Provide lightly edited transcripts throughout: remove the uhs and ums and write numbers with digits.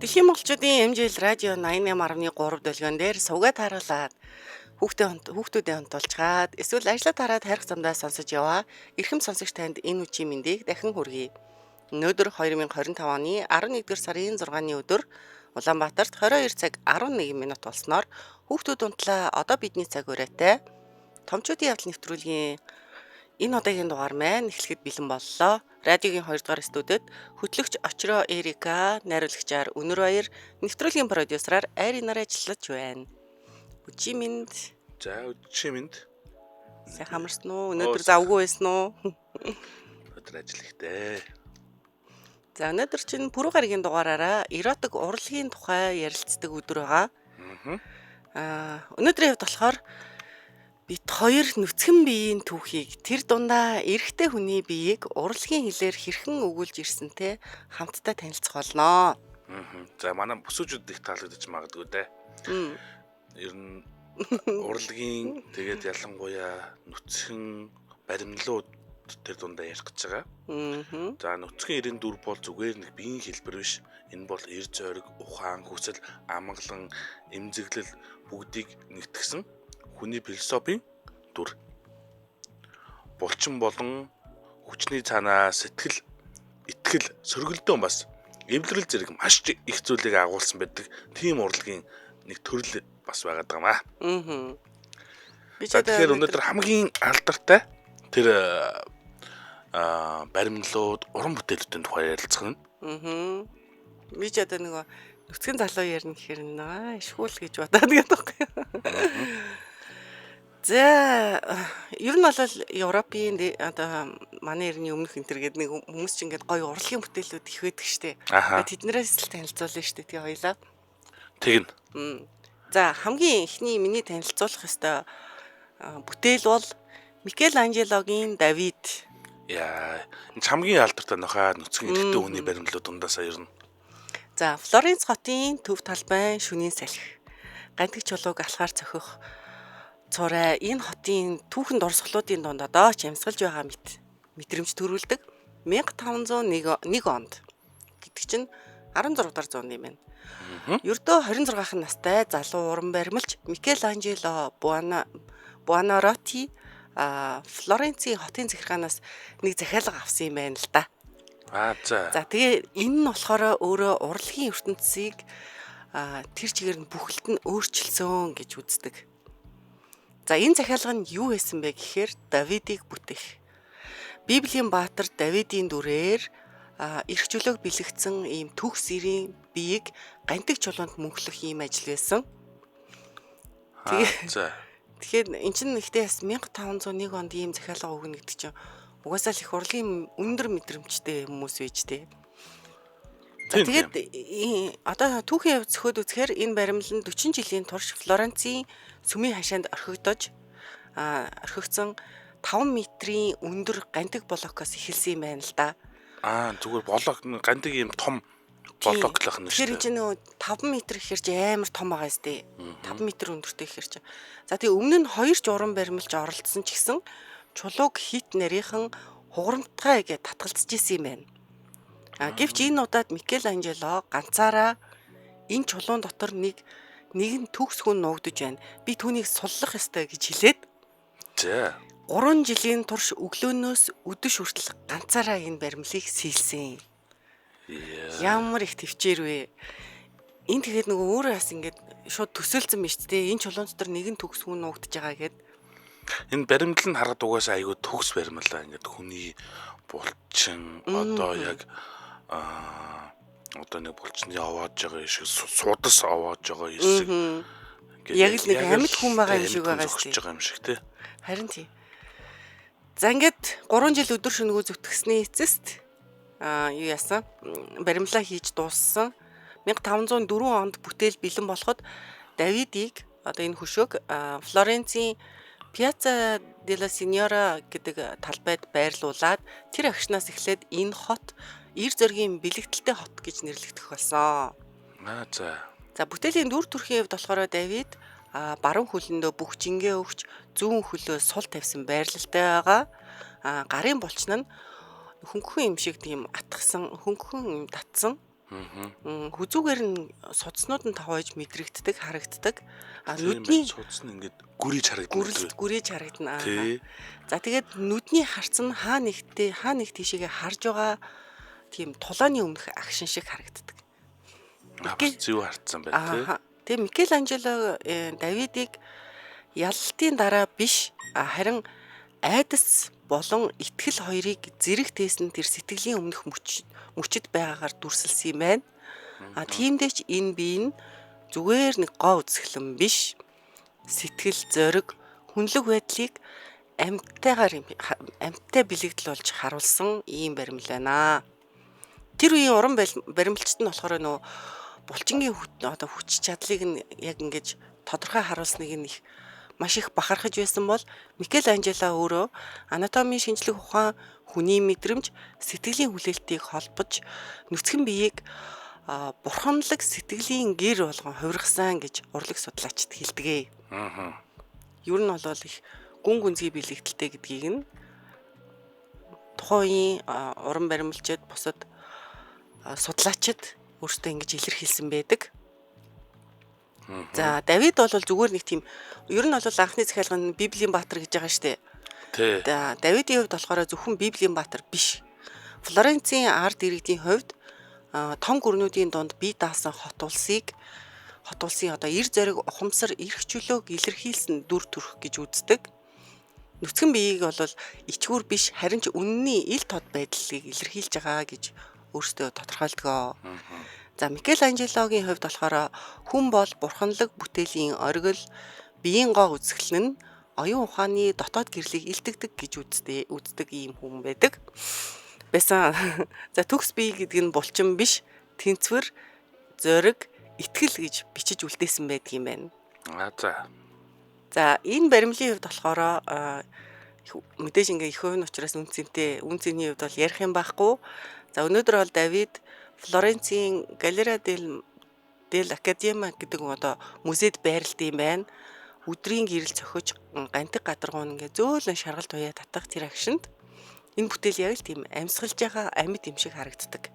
Дэлхийн монголчуудын MJL радио 88.3 долгион дээр сувгаа тааруулаад хүүхдүүдээ онтуулчгаад эсвэл ажлаа тараад харих замдаа сонсож яваа эрхэм сонсогч танд энэ үчийн мэндийг дахин хүргэе. Өнөөдөр 2025 оны 11-р сарын 6-ны өдөр Улаанбаатарт 22 цаг 11 минут болсноор хүүхдүүд унтлаа, одоо бидний цаг урайтай. Томчуудын явдал нэвтрүүлгийн энэ удаагийн дугаар маань эхлэхэд бэлэн боллоо. Радиогийн 2 дугаар студид хөтлөгч Очроо Эрика, найруулагчаар Үнэр Баяр, нэвтрүүлгийн продюсераар Айринаар ажиллаж байна. Өчийн мэнд. За, өчийн мэнд. Сайн хамарсан уу? Өнөөдөр завгүй байсан уу? Өнөөдөр ажил ихтэй. За, өнөөдөр чинь пүрэв гарагийн дугаараараа эротик урлагийн тухай ярилцдаг өдөр байгаа. Аа, өнөөдрийн хувьд болохоор бид хоёр нүцгэн биеийн түүхийг, тэр дундаа эрэгтэй хүний биеийг урлагийн хэлээр хэрхэн өгүүлж ирсэнтэй хамтдаа танилцах болно. За, манай бүсүүчүүд их таалагдаж магадгүй дээ. Ер нь урлагийн, тэгээд ялангуяа нүцгэн баримлууд тэр дундаа ярих гэж байгаа. За, нүцгэн 94 бол зүгээр нэг биеийн хэлбэр биш. Энэ бол эр зойрог, ухаан, хүсэл, амгалан, эмзэглэл бүгдийг нэгтгсэн хүний философийн дүр. Булчин болон хүчний цаанаа сэтгэл, итгэл, сөргөлдөөн бас эвлэрэл зэрэг маш их зүйлийг агуулсан байдаг. Тийм урлагийн нэг төрөл бас байгаад байгаа маа. Би ч За, тэгэхээр өнөөдөр хамгийн алдартай тэр баримлууд, уран бүтээлүүдийн тухай ярилцах нь. Би ч одоо нөгөө нүцгэн залуу ярина гэхээр наа ишгүүл гэж бодоод гэдэг байхгүй. За, ер нь бол Европын одоо манай эртний өмнөх энэ төр гэдэг нэг хүмүүс чинь ингээд гоё урлагийн бүтээлүүд их байдаг штэ. Тэднэрээс л танилцуулна штэ, тий, хоёлаа. Тэгнь. За, хамгийн эхний миний танилцуулах ёстой бүтээл бол Микеланджелогийн Давид. Яа, энэ хамгийн алдартай нөхөө нүцгэн эрэгтэй хүний баримлууд дундаасаа ер нь. За, Флоренц хотын төв талбай шөнийн салхи. Гантик чулууг алхаар цохих цурай энэ хотын түүхэн дурсгалуудын дунд одоо ч амьсгалж байгаа мэт мэдрэмж төрүүлдэг. 1501 онд гэдэг чинь 16 дугаар зууны юм байна. Ердөө 26 настай залуу уран баримлч Микеланджело Буонаротти Флоренцийн хотын захиргаанаас нэг захиалга авсан юм байна л да. Аа, за. За, тэгээ энэ нь болохоор өөрөө урлагийн ертөнцийг тэр чигээр нь бүхэлд нь өөрчилсөн гэж үздэг. За, энэ захиалга нь юу байсан бэ гэхээр Давидыг бүтээх. Библийн баатар Давидын дүрээр эрх чөлөөг бэлэгдсэн ийм төгс эрийн биеийг гантик чулуунд мөнхлөх ийм ажил байсан. Тэгээ за. Тэгэхээр эн чинь ихтэй бас 1501 онд ийм захиалга өгнө гэдэг чинь угаасаа л их урлагийн өндөр мэдрэмжтэй хүмүүс байж тээ. Тэгээд одоо түүхийн хувьд зөхөд үзэхээр энэ баримлал нь 40 жилийн турш Флоренцийн сүмийн хашаанд орхигдож орхигдсон 5 метрийн өндөр гантик блокоос эхэлсэн юм байна л да. Аа, зүгээр блок, гантик ийм том блоклох нь шүү. Тэгэхээр чинь нөгөө 5 метр гэхэр чи амар том байгаа сте. 5 метр өндөртэй гэхэр чи. За, тэгээ өмнө нь хоёр ч уран баримлж оролцсон ч гэсэн чулууг хит нарийнхан хугарамтгай гэж татгалзаж исэн юм байна. А гэвч энэ удаад Микеланджело ганцаараа энэ чулуун дотор нэг нэгэн төгс хүн нуугдаж байна. Би түүнийг суллах ёстой гэж хэлээд за 3 жилийн турш өглөөнөөс үдэш хүртэл ганцаараа энэ баримлыг сийлсэн. Ямар их төвчээр вэ? Энэ тэгээд нөгөө өөрөө бас ингээд шууд төсөөлсөн биз дээ. Энэ чулуун дотор нэгэн төгс хүн нуугдаж байгаа гэд. Энэ баримлал нь хараад угаасаа айгүй төгс баримлаа. Ингээд хүний булчин одоо яг одоо нэг булчны овоож байгаа шиг, судас овоож байгаа хэсэг. Яг л нэг амьд хүн байгаа юм шиг байгаа шүү дээ. Юм шиг тий. Харин тий. За, ингээд 3 жил өдөр шөнөгүй зүтгэсний эцэст юу яасан? Баримлаа хийж дууссан. 1504 онд бүтээл бэлэн болоход Давидыг, одоо энэ хөшөөг Флоренцийн Piazza della Signora гэдэг талбайд байрлуулад тэр агшнаас эхлээд энэ хот эр зоригийн бэлэгдэлтэй хот гэж нэрлэгдэх болсон. Аа, за. За, бүтээлийн дүр төрхийн хувьд болохоор Давид баруун хөлөндөө бүх жингээ өгч, зүүн хөлөө сул тавьсан байрлалтай байгаа. Гарын булчин нь хөнгөн юм шиг тийм атгсан, хөнгөн юм татсан. Хүзүүгээр нь судснууд нь тавайж мэдрэгддэг, харагддаг. А Тийм нүдний байна. Судас нь ингээд гүрийж харагдана. гүрэлт гүрээж харагдана. Аа. Тий. За тэгээд нүдний харц нь хаа нэгтээ хаа нэг тийшээгээ харж байгаа тийм тулааны өмнөх агшин шиг харагддаг. А бас зөв харцсан байна тий. Аа. Тэгээ Микеланжело Давидыг ялалтын дараа биш харин айдас болон итгэл хоёрыг зэрэг тээсэн тэр сэтгэлийн өмнөх мөчөд байгаагаар дүрсэлсэн юм байна. А тиймдээ ч энэ бие нь зүгээр нэг гоо үзэсгэлэн биш. Сэтгэл зориг, хүнлэг байдлыг амьтайгаар амьтай бэлэгдэл болж харуулсан ийм баримл байна. Тэр үеийн уран баримлчт нь болохоор нөө булчингийн одоо хүч чадлыг нь яг ингэж тодорхой харуулсныг нь их маш их бахархаж байсан бол Микеланжело өөрөө анатомийн шинжлэх ухаан, хүний мэдрэмж, сэтгэлийн хүлээлтийг холбож нүцгэн биеийг бурханлаг сэтгэлийн гэр болгон хувиргасан гэж урлаг судлаачид хэлдэг. Аа. Ер нь бол их гүн гүнзгий бэлэгдэлтэй гэдгийг нь тухайн үеийн уран баримлчид бусад судлаачид өөрсдөө ингэж илэрхийлсэн байдаг. За Давид бол зүгээр нэг тийм ер нь бол анхны захиалга нь Библийн баатар гэж байгаа шүү дээ. Тий. За Давидын хувьд болохоор зөвхөн Библийн баатар биш. Флоренцийн ард иргэдийн хувьд том гүрнүүдийн дунд бие даасан хот улсын одоо эр зориг ухамсар эрх чөлөөг илэрхийлсэн дүр төрх гэж үздэг. Нүцгэн биеийг бол ичгүүр биш харин ч үнний ил тод байдлыг илэрхийлж байгаа гэж өөрсдөө тодорхойлдог. За Микеланжелогийн хувьд болохоор хүн бол бурханлаг бүтээлийн оргил, биеийн гоо үзэсгэлэн нь оюун ухааны дотоод гэрлийг илтгэдэг гэж үздэг ийм хүн байдаг. Байсан. За төгс бие гэдэг нь булчин биш, тэнцвэр, зориг, итгэл гэж бичиж үлдээсэн байдаг юм байна. А за. За энэ баримлын хувьд болохоор мэдээж ингээ их хувь нь учраас үн цэнтэй, үн цэний хувьд бол ярих юм байхгүй. За өнөөдөр бол Давид Флоренцийн Галера дел Академа гэдэг одоо музейд байрладаг юм байна. Өдрийн гэрэл цохиж гантик гадаргуун ингээ зөөлөн шаргал туяа татах тэр агшинд энэ бүтээл яг л тийм амьсгалж байгаа амьд юм шиг харагддаг.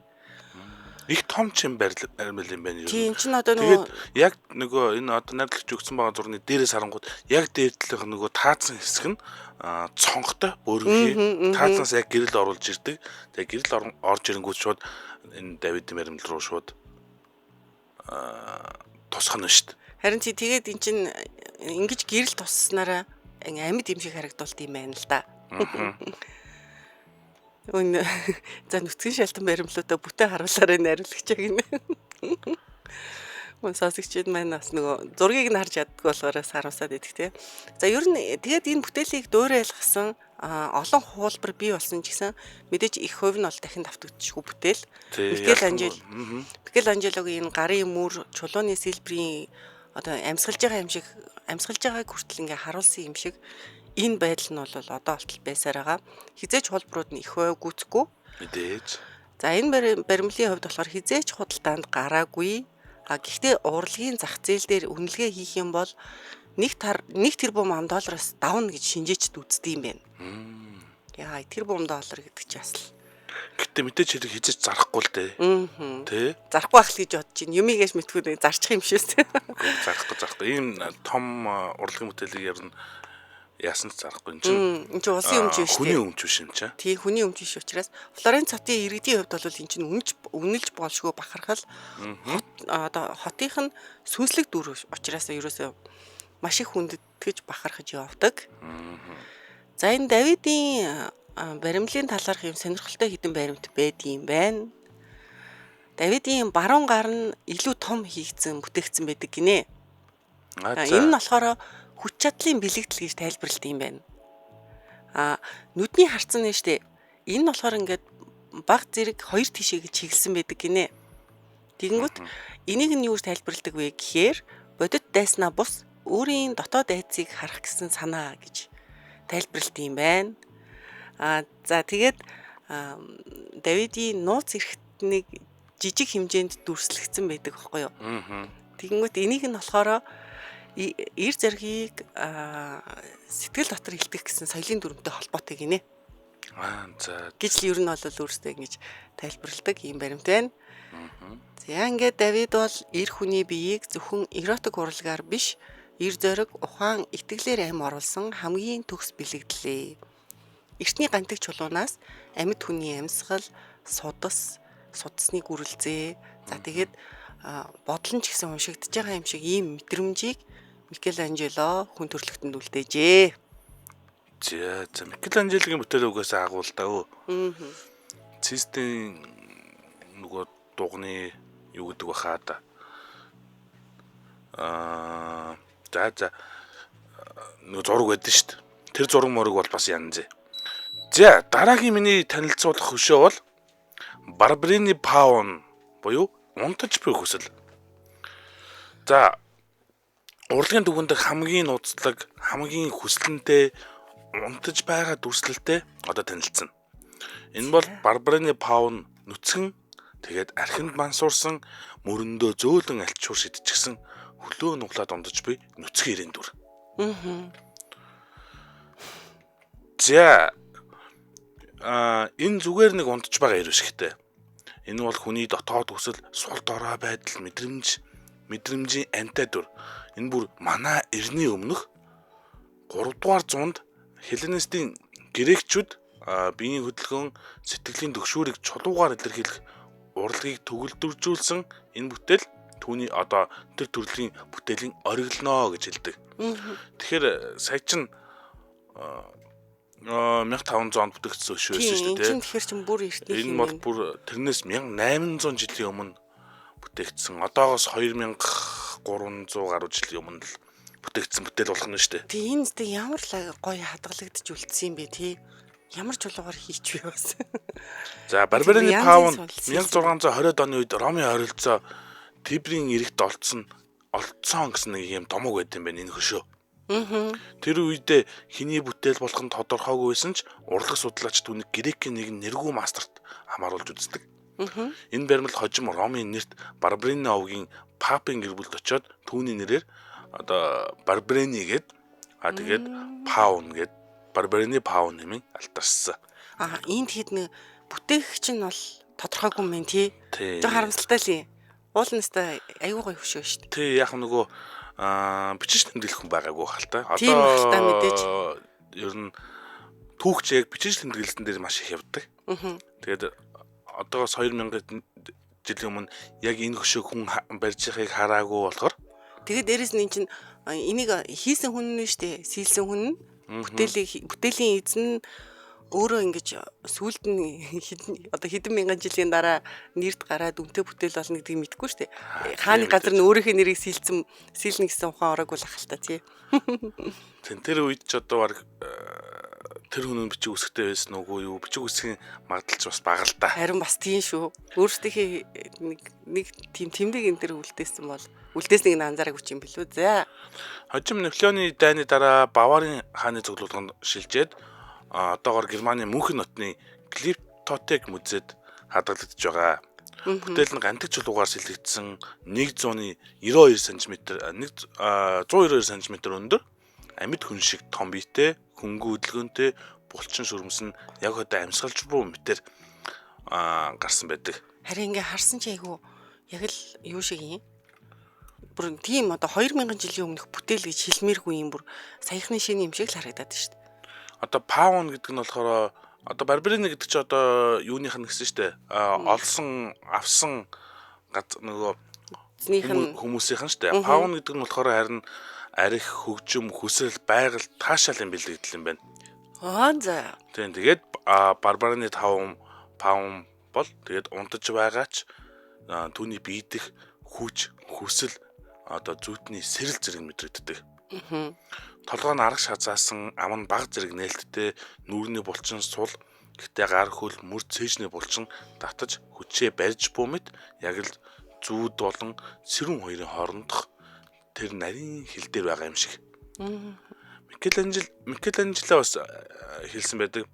Их том чим баримл юм байна ер нь. Тийм чинь одоо нөгөө Тэгээд яг нөгөө энэ одоо найрлагч өгсөн байгаа зурны дээрээс харангууд яг дээр талынх нь нөгөө таацсан хэсэг нь цонхтой бөөрөнхий таацнаас яг гэрэл оруулж ирдэг. Тэгээд гэрэл орж ирэнгүүт шууд энэ Давидын баримл руу шууд тусгана шүү дээ. Харин чи тэгээд эн чин ингэж гэрэл тусснараа амьд юм шиг харагдуулт юм байна л да. Үн за нүцгэн шалтан баримлуудаа бүтэн харуулаарай найруулагч гинэ. Мөн сонсогчид маань бас нөгөө зургийг нь харж чаддгүй болохоор харуулсаад идэх те. За ер нь тэгээд энэ бүтээлийг дуурайлгасан олон хуулбар бий болсон ч гэсэн мэдээж их хувь нь бол дахин давтагдчихгүй бүтээл. Микеланжелогийн энэ гарын мөр, чулууны сэлбрийн одоо амьсгалж байгаа юм шиг амьсгалж байгааг хүртэл ингээ харуулсан юм шиг энэ байдал нь бол одоо болтол байсаар байгаа. Хизээч хуулбарууд нь их хувь гүйцэхгүй. Мэдээж. За энэ баримлын хувьд болохоор хизээч худалдаанд гараагүй. А гэхдээ урлагийн зах зээл дээр үнэлгээ хийх юм бол 1 тэрбум ам доллароос давна гэж шинжээчд үздэг юм байна. Яа, тэрбум доллар гэдэг чи бас л. Гэтэ мэдээж хэрэг хизээч зарахгүй л дээ. Тэ? Зарахгүй байх л гэж бодож чинь. Юмыг яш мэдгүй нэг зарчих юм шээс. Зарахгүй. Ийм том урлагийн бүтээлийг ер нь яасан ч зарахгүй. Энэ чинь улсын өмч биш үү? Хүний өмч биш юм чинь. Тий, хүний өмч биш учраас Флоренц хотын иргэдийн хувьд бол энэ чинь үнэлж болшгүй бахархал одоо хотынх нь сүнслэг дүр учраас ерөөсөө маш их хүндэтгэж бахархаж явдаг. За энэ Давидын баримлын талаарх юм сонирхолтой хідэн баримт байдгийн юм байна. Давидын баруун гар нь илүү том хийгдсэн бүтээгдсэн байдаг гинэ. Энэ нь болохоор хүч чадлын бэлэгдэл гэж тайлбарлалт юм байна. А нүдний харцсан нь штэ. Энэ нь болохоор ингээд баг зэрэг хоёр тишээ гэж чиглэсэн байдаг гинэ. Тэгэнгүүт энийг нь юу гэж тайлбарладаг вэ гэхээр бодит дайснаа бус өөрийн дотоод айцыг харах гэсэн санаа гэж тайлбарлалт юм байна. А за тэгээд Давидын нууц эрхтнийг жижиг хэмжээнд дүрслэгдсэн байдаг аахгүй юу? Тэгэнгүүт энийг нь болохоор эр зэргийг сэтгэл дотор илтгэх гэсэн соёлын дүрмтэй холбоотой гинэ. Аа за. Гэж л ер нь бол өөрсдөө ингэж тайлбарладаг юм баримт байна. За ингээд Давид бол эр хүний биеийг зөвхөн эротик урлагаар биш, эр зориг, ухаан, итгэлээр амь оруулсан хамгийн төгс бэлэгдлээ. Эртний гантик чулуунаас амьд хүний амьсгал, судас, судасны гүрэлзээ. За тэгээд бодол нь ч гэсэн уншигдж байгаа юм шиг ийм мэдрэмжийг Микеланжело хүн төрлөختөнд үлдээжээ. За за Микеланжелогийн бүтээл угаасаа агуул да өө. Цистийн нөгөө дугны юу гэдэг вэ хаа да. За за нөгөө зураг байдсан шүү дээ. Тэр зураг морог бол бас янз. За дараагийн миний танилцуулах хөшөө бол Барбарини Паун буюу унтаж буй хүсэл. За урлагийн түвхэнд хамгийн нууцлаг, хамгийн хүслэнтэй унтаж байгаа дүрслэлтэй одоо танилцсан. Энэ бол Барбарини Паун нүцгэн тэгээд архинд мансуурсан мөрөндөө зөөлөн альчуур шидчихсэн хөлөө нуглаад унтаж буй нүцгэн эрийн дүр. За энэ зүгээр нэг унтж байгаа эр биш гэхдээ. Энэ бол хүний дотоод хүсэл, сул дорой байдал, мэдрэмж, мэдрэмжийн амтай дүр. Энэ бүр манай эртний өмнөх 3 дугаар зуунд Хелленистийн грекчүүд биеийн хөдөлгөөн, сэтгэлийн төгшүүрийг чулуугаар илэрхийлэх урлагийг төгөлдржүүлсэн энэ бүтээл түүний одоо тэр төрлийн бүтээлийн ориглоно гэж хэлдэг. Тэгэхээр сая чин 1500 онд бүтээгдсэн өшөө байсан шүү дээ. Тийм, тэгэхээр чин бүр эртний юм. Энэ бол бүр тэрнээс 1800 жилийн өмнө бүтээгдсэн. Одоогоос 2300 гаруй жилийн өмнө л бүтээгдсэн бүтээл болох нь шүү дээ. Тийм, энэ зэ ямар л гоё хадгалагдаж үлдсэн юм бэ тий? Ямар чулуугаар хийч вэ бас. За, Барбарины Паун 1620-ад оны үед Ромын оролцоо Тибрийн эрэгт олцсон гэсэн нэг юм домог байт юм байна энэ хөшөө. Тэр үедээ хиний бүтээл болох нь тодорхойгүй байсан ч урлаг судлаач түүнийг грекийн нэгэн нэргүй мастерт хамааруулж үздэг. Энэ баримл хожим Ромын нэрт Барбарини овгийн папын гэр бүлд очиод түүний нэрээр одоо Барбарини гээд тэгээд Паун гээд Барбарини Паун хэмээн алдарсан. Энд хэд нэг бүтээгч нь бол тодорхойгүй юм байна тий. Жог харамсалтай л юм. Уулын өстой аюу гой хөшөө шүү дээ. Тий, яг нөгөө бичиж тэмдэглэх хүн байгаагүй хэл та. Одоо тийм мэдээж. Ер нь түүхч яг бичиж тэмдэглэсэн дээр маш их явдаг. Тэгээд одоогоос 2000 жилийн өмнө яг энэ хөшөөг хүн барьж байгааг хараагүй болохоор тэгээд дээрэс нь эн чинь энийг хийсэн хүн нь шүү дээ. Сийлсэн хүн нь бүтээлийн эзэн нь өөрөө ингэж сүүлд нь одоо хэдэн мянган жилийн дараа нэрд гараад үнэтэй бүтээл болно гэдгийг мэдэхгүй шүү дээ. Хааны газар нь өөрийнхөө нэрийг сийлсэн сийлнэ гэсэн ухаан ороогүй л ах л та тий. Тэр үед ч одоо баг тэр хүн бичиг үсгтэй байсан үгүй юу? Бичиг үсгийн магадлал ч бас бага л та. Харин бас тийм шүү. Өөрсдийнхээ нэг тийм тэмдэг энэ төр үлдээсэн бол үлдээснийг нь анзаараагүй ч юм билүү. За. Хожим Наполеоны дайны дараа Баварын хааны цуглуулганд шилжээд одоогор Германы Мюнхен хотны Глиптотек музейд хадгалагдаж байгаа. Бүтээл нь гантик чулуугаар сэлэгдсэн 192 см 192 см өндөр амьд хүн шиг том биетэй, хөнгөн хөдөлгөөнтэй, булчин шүрмэс нь яг одоо амьсгалж буй мэтэр гарсан байдаг. Харин ингээ харсан чи айгу яг л юу шиг юм. Бүр тийм одоо 2000 жилийн өмнөх бүтээл гэж хэлмээргүй юм, бүр саяхны шинэ юм шиг л харагдаад шүү дээ. Одоо паун гэдэг нь болохоор одоо Барбарини гэдэг чи одоо юуных нь гэсэн шүү дээ. Олсон, авсан нөгөө хүмүүсийнх нь шүү дээ. Паун гэдэг нь болохоор харин арх, хөгжим, хүсэл, байгаль, таашаалын бэлэгдэл юм байна. За. Тийм, тэгээд Барбарины паун бол тэгээд унтаж байгаач түүний биедэх хүч, хүсэл, одоо зүйдний сэрэл зэрэг мэдрэгддэг. Толгой нь арга шазаасан, ам нь баг зэрэг нээлттэй, нүүрний булчин сул, гэтээ гар хөл, мөр цээжний булчин татаж хүчээ барьж буй мэт яг л зүүд болон сэрүүн хоёрын хоорондох тэр нарийн хил дээр байгаа юм шиг. Микеланжело бас хэлсэн байдаг.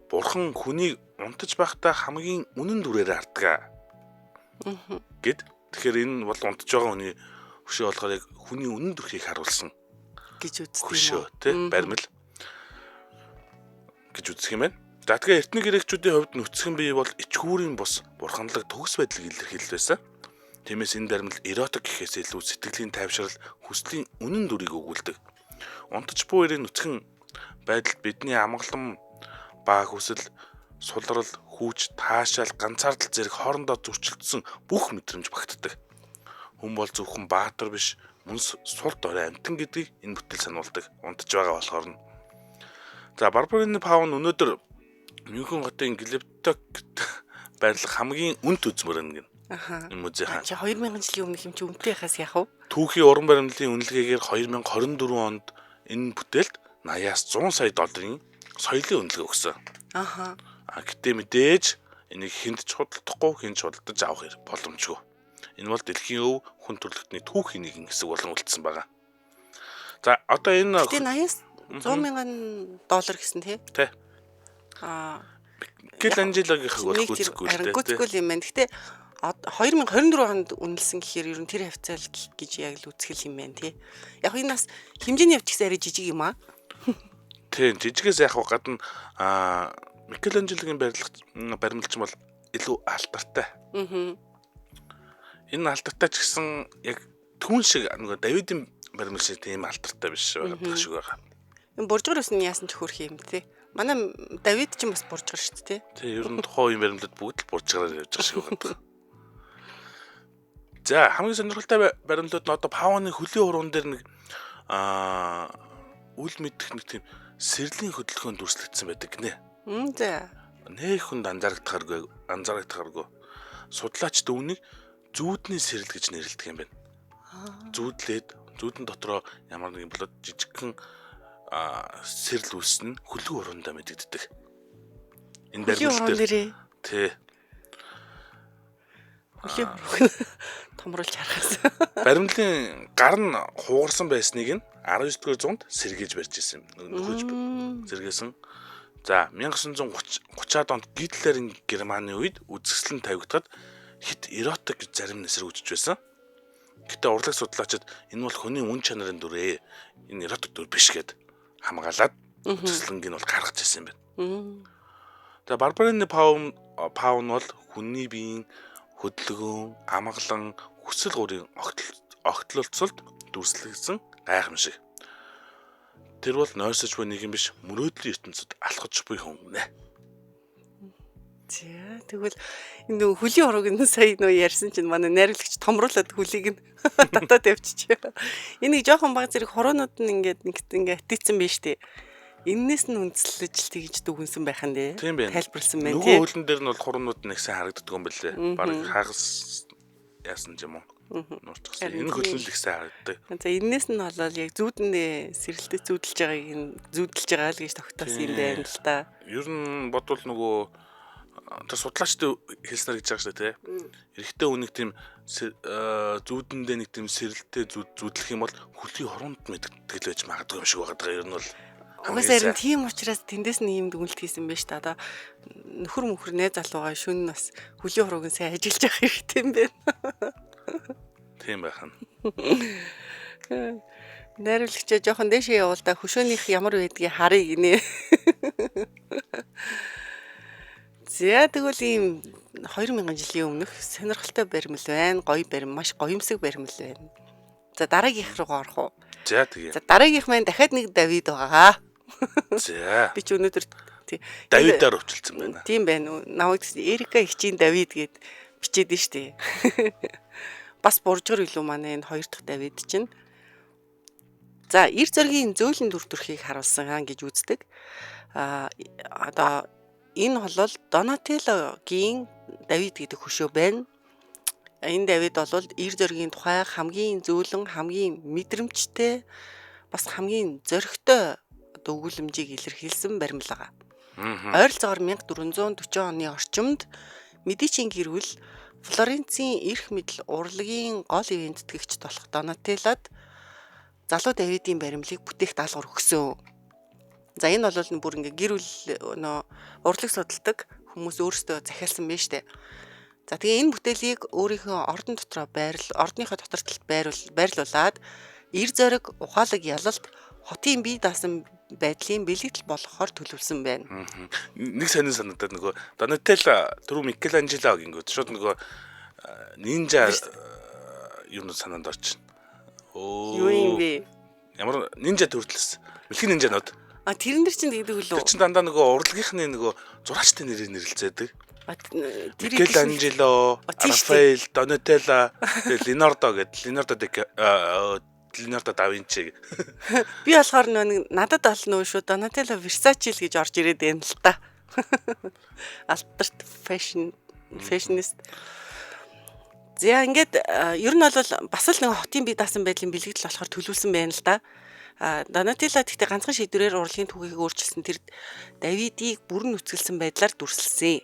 Бурхан хүнийг унтаж байхдаа хамгийн үнэн дүрээр харддаг гэд. Тэгэхээр энэ бол унтаж байгаа хүний хөшөө болохоор яг хүний үнэн дүрхийг харуулсан гэж үздэг юм уу? Тий, баримл гэж үзэх юм байна. За тэгэхээр эртний грекчүүдийн хувьд нүцгэн бие бол ичхүүрийн бус бурханлаг төгс байдлыг илэрхийлэл байсан. Тиймээс энэ баримл эротик гэхээс илүү сэтгэлийн тайвшрал, хүслийн үнэн дүрийг өгүүлдэг. Унтаж буй эрийн нүцгэн байдалд бидний амгалан ба хүсэл, сулрал, хүүч, таашаал, ганцаардал зэрэг хоорондоо зөрчилдсөн бүх мэдрэмж багтдаг. Хүн бол зөвхөн баатар биш, мөн сул дорой амьтан гэдгийг энэ бүтээл сануулдаг. Унтаж байгаа болохоор нь. За Барбарины Паун өнөөдөр Мюнхен хотын Глипток байрлах хамгийн үнэт үзмөр нь гэнэ. Аха. Энэ музей хаан. Чи 2000 жилийн өмнөх юм чи үнэтэй хаас яах вэ? Түүхийн уран баримлалын үнэлгээгээр 2024 онд энэ бүтээлд 80-аас 100 сая долларын соёлын үнэлгээ өгсөн. Аха. А гэтээ мэдээж энийг хүнд ч худалдахгүй, хүнд ч худалдаж авах боломжгүй. Энэ бол дэлхийн өв хүн төрөлхтний түүхийн нэгэн хэсэг болон үлдсэн байгаа. За одоо энэ Гэтэ 80-аас 100 мянган доллар гэсэн тий? Тий. Аа. Микеланджелогийнхыг бол Нэг тэр гүйцэхгүй л харин дээ. гүйцэхгүй л юм байна. Гэтэ 2024 онд үнэлсэн гэхээр ер нь тэр хавцаал гэж яг л үзгэл юм байна тий. Яг энэ бас хэмжээний явц гэсэн арай жижиг юм аа. Тийм, жижигээс яг гадна аа Микеланджелогийн барилга баримлч бол илүү алдартай. Аа. Энэ алдартай ч гэсэн яг түн шиг нөгөө Давидын баримл шиг тийм алдартай биш байгаа шиг байгаа. Энэ буржгар ус нь яасан ч хөрх юм тий. Манай Давид ч бас буржгар шүү дээ тий. Тийм, ер нь тухайн үеийн баримлууд бүгд л буржгараар явж байгаа шиг байгаа. За хамгийн сонирхолтой баримлууд нь одоо Паваны хөлийн хуруун дээр нэг аа үл мэдэх нэг тийм сэрлийн хөдөлгөөн дүрслэгдсэн байдаг гинэ. Мм за. Нэх хүнд анзаарагдахааргүй. Судлаачд үүнийг зүүдний сэрэл гэж нэрлэдэг юм байна. Зүүдлээд зүүдэн дотроо ямар нэгэн болоод жижигхэн сэрэл үүснэ хөлөг уруундаа мэдэгддэг. Энэ Хөлийн баримлал хуруун дээр дээрээ тий хөлийн хуруун томруулж харахаас. Баримлын гар нь хугарсан байсныг нь 19-р зуунд сэргийж барьж ирсэн юм. Нөхөж сэргээсэн. За 1930-ад онд Гитлерийн Германы үед үзэсгэлэн тавигдахад хит эротик гэж зарим нэсрэг үжиж байсан. Гэтэ урлаг судлаачид энэ бол хүний үн чанарын дүр ээ. Энэ эротик дүр биш гэд хамгаалаад үзэсгэлэнг нь бол гаргаж ирсэн юм байна. За Барбарины Паун бол хүний биеийн хөдөлгөөн, амгалан, хүсэл гурийн огтлолцолд дүрслэгдсэн гайхамшиг. Тэр бол нойрсож буй нэгэн биш, мөрөөдлийн ертөнцид алхаж буй хүн гинэ. За тэгвэл энэ нөгөө хөлийн хурууг нь сая нөө ярьсан чинь манай найруулагч томруулаад хөлийг нь татаад явчих. Энэ нэг жоохон баг зэрэг хуруунууд нь ингээд нэг ингээд атицсан байж тээ. Эннээс нь үндэслэж л тэгж дүгнсэн байх нь дээ. Тийм байна. Тайлбарлсан байна Нөгөө тий. хөлн дээр нь бол хуруунууд нэг сайн харагддаг юм билээ. Бараг хагас яасан ч юм уу. Нуурчихсан. Харин Энэ хөлн тийм. л их сайн харагддаг. За эннээс нь болоод яг зүүдэндээ сэрэлтэ зүүдэлж байгааг нь зүүдэлж байгаа л гэж тогтоосон юм байна л да. Ер нь бодвол нөгөө тэр судлаачдын хэлснээр гэж байгаа шүү дээ, тий. Эрэгтэй хүнийг тийм зүүдэндээ нэг тийм сэрэлтээ зүүдлэх юм бол хөлийн хуруунд мэддэг л байж магадгүй юм шиг байгаа даа. Ер нь бол Угаасаа харин тийм учраас тэндээс нь ийм дүгнэлт хийсэн байж та. Одоо нөхөр мөхөр найз залуугаа шүн бас хөлийн хурууг нь сайн ажиллаж явах хэрэгтэй юм байна. Тийм байх нь. Найруулагчаа жоохон дээшээ явуул та хөшөөнийх ямар байдгийг харъя гинэ. За тэгвэл ийм 2000 жилийн өмнөх сонирхолтой баримл байна. Гоё барим, маш гоёмсог баримл байна. За дараагийнх руу орох уу? За тэгээ. За дараагийнх маань дахиад нэг Давид байгаа. За. Би ч өнөөдөр тий Давидаар өвчлөлдсөн байна. Тийм байна уу? Намайг гэсэн Эрика эгчийн Давид гэд бичээд нь штэ. Бас буржгар илүү манай энэ хоёр дахь Давид чинь. За, эр зөргийн зөөлөн дүр төрхийг харуулсан аа гэж үздэг. Аа одоо энэ бол Донателлогийн Давид гэдэг хөшөө байна. Энэ Давид бол эр зөргийн тухай хамгийн зөөлөн, хамгийн мэдрэмжтэй, бас хамгийн зоригтой одоо өгүүлэмжийг илэрхийлсэн баримл байгаа. Ойролцоогоор 1440 оны орчимд Медичийн гэр бүл Флоренцийн эрх мэдэл урлагийн гол ивээн тэтгэгчд болох Донателлод залуу Давидын баримлыг бүтээх даалгавар өгсөн. За энэ бол бүр ингээ гэр бүл нөө урлаг судалдаг хүмүүс өөрсдөө захиалсан байж тээ. За тэгээ энэ бүтээлийг өөрийнхөө ордон дотроо байрал, ордныхоо дотор талд байрлуулад эр зориг, ухаалаг ялалт, хотын бие даасан байдлын бэлэгдэл болгохоор төлөвлөсөн байна. Нэг сонин санагдаад нөгөө Донателло түрүү Микеланджело гингүүд шууд нөгөө нинжа юунууд санаанд орчихно. Юу юм бэ? Ямар нинжа төрөлс. Мэлхийн нинжанууд. А тэрэн дээр чинь тэгдэг үлээ. Тэр чинь дандаа нөгөө урлагийнхны нөгөө зураачтай нэрээр нэрлэцээдэг. Тэр Микеланджело, Рафаэль, Донателло, тэгээ Леонардо гэдэг Леонардо Леонардо да Винчи. Би болохоор нэг надад бол нөө шүү Донателло Версачи л гэж орж ирээд байна л та. Алдарт фэшнист. За ингээд ер нь бол бас л нэг хотын бие даасан байдлын бэлэгдэл болохоор төлөвлөсөн байна л да. Донателло гэхдээ ганцхан шийдвэрээр урлагийн түүхийг өөрчилсөн тэр Давидыг бүрэн нүцгэлсэн байдлаар дүрсэлсэн.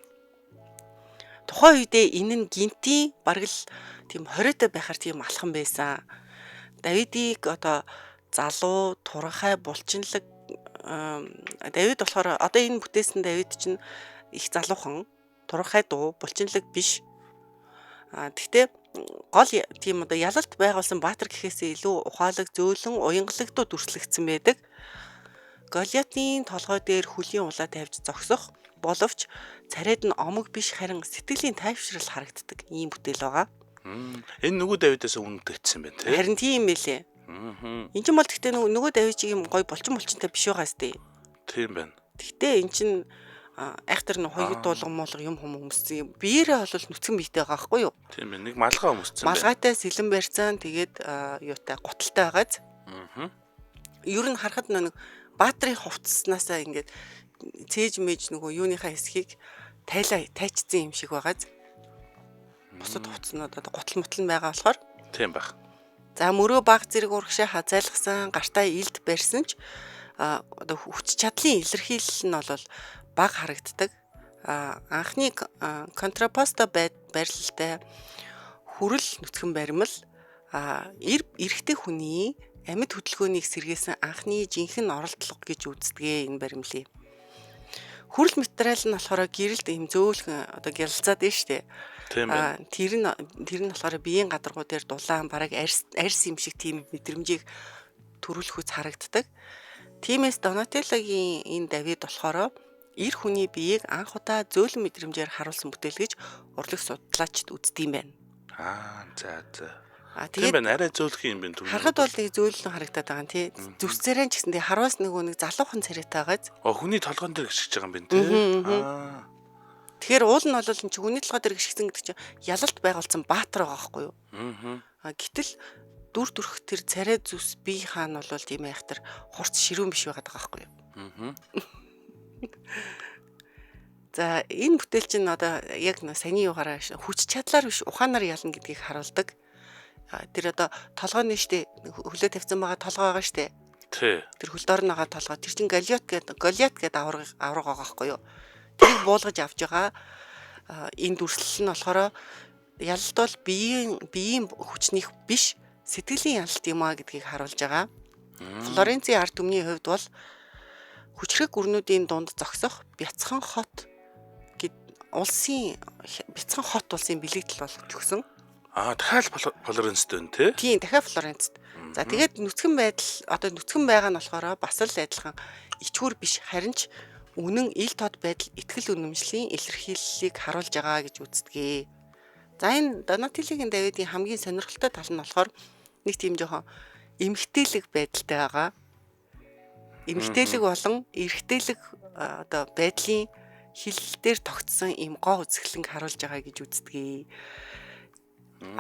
Тухайн үедээ энэ нь гинтийн бараг л тийм хориотой байхаар тийм алхам байсан. Давидыг одоо залуу, туранхай, булчинлаг Давид болохоор одоо энэ бүтээсэн Давид чинь их залуухан, туранхай дуу, булчинлаг биш. А тэгтээ гол тийм одоо ялалт байгуулсан баатар гэхээсээ илүү ухаалаг, зөөлөн, уянгалагдуу дүрслэгдсэн байдаг. Голиатын толгой дээр хөлийн улаа тавьж зогсох боловч царайд нь омог биш харин сэтгэлийн тайвшрал харагддаг ийм бүтээл байгаа. Энэ нөгөө Давидаас өмнө тэгсэн байна тий. Харин тийм байлээ. Энд чинь бол тэгтээ нөгөө Давид чиг юм гой булчин булчинтай биш байгаа сте. Тийм байна. Тэгтээ эн чинь айхтар нь хоёуд дуулга муулга юм хүм өмссөн юм. Биеэрээ бол нүцгэн биетэй байгаа байхгүй юу? Тийм байна. Нэг малгай өмссөн байна. Малгайтай сэлэн барьцаан тэгээд юутай гуталтай байгааз. Ер нь харахад нэг баатрын хувцснаасаа ингээд цээж мэж нөгөө юуныхаа хэсгийг тайлаа тайчсан юм шиг байгааз. Бусад хувцснууд одоо гутал мутал нь байгаа болохоор. Тийм байх. За мөрөө баг зэрэг урагшаа хазайлгсан, гартаа илд барьсан ч одоо хүч чадлын илэрхийлэл нь бол баг харагддаг. Анхны контрапосто байрлалтай хүрэл нүцгэн баримл эрэгтэй хүний амьд хөдөлгөөнийг сэргээсэн анхны жинхэнэ оролдлого гэж үздэг энэ баримлыг. Хүрэл материал нь болохоор гэрэлд ийм зөөлхөн одоо гялалзаад байна шүү дээ. Тийм байна. Тэр нь болохоор биеийн гадаргуу дээр дулаан бараг арьс юм шиг тийм мэдрэмжийг төрүүлэх үс харагддаг. Тиймээс Донателлогийн энэ Давид болохоор эр хүний биеийг анх удаа зөөлөн мэдрэмжээр харуулсан бүтээл гэж урлаг судлаачид үздэг юм байна. Аа за за. А тэгээд тийм байна, арай зөөлхөн юм байна. Харахад бол нэг зөөлөн харагдаад байгаа юм тий. Зүс царайн ч гэсэн тий хараас нөгөө нэг залуухан царайтай байгааз. Хүний толгоон дээр гიშгэж байгаа юм байна тий. Аа. Тэгэхээр уул нь бол энэ чи хүний толгой дээр гიშгсэн гэдэг чинь ялалт байгуулсан баатар байгаа байхгүй юу? Аа. Гэтэл дүр төрх тэр царай зүс бие хаан бол тийм айхтар хурц ширүүн биш байгаад байгаа байхгүй юу? Аа. За энэ бүтээл чинь одоо яг саяны юугаараа хүч чадлаар биш ухаанаар ялна гэдгийг харуулдаг. Тэр одоо толгойн штэ хөлөө тавьсан байгаа толгой байгаа штэ. Тий. Тэр хөл доор байгаа толгой тэр чинь Голиат гэдэг авраг байгаа байхгүй юу? Тэрийг буулгаж авч байгаа энэ дүрслэл нь болохоор ялалт бол биеийн хүчнийх биш сэтгэлийн ялалт юм а гэдгийг харуулж байгаа. Флоренцийн ард түмний хувьд бол хүчрэг гүрнүүдийн дунд зогсох бяцхан хот гэд улсын бяцхан хот улсын бэлэгдэл болгож өгсөн. Аа дахиад Флоренцд байна тий? Тийм, дахиад Флоренцд. За тэгээд нүцгэн байдал одоо нүцгэн байгаа нь болохоор бас л адилхан ичгүүр биш харин ч үнэн ил тод байдал итгэл үнэмшлийн илэрхийллийг харуулж байгаа гэж үздэг. За энэ Донателлогийн Давидын хамгийн сонирхолтой тал нь болохоор нэг тийм жоохон эмгтээлэг байдалтай байгаа. Эмгтээлэг болон эрэгтэйлэг одоо байдлын хилэл дээр тогтсон ийм гоо үзэсгэлэнг харуулж байгаа гэж үздэг.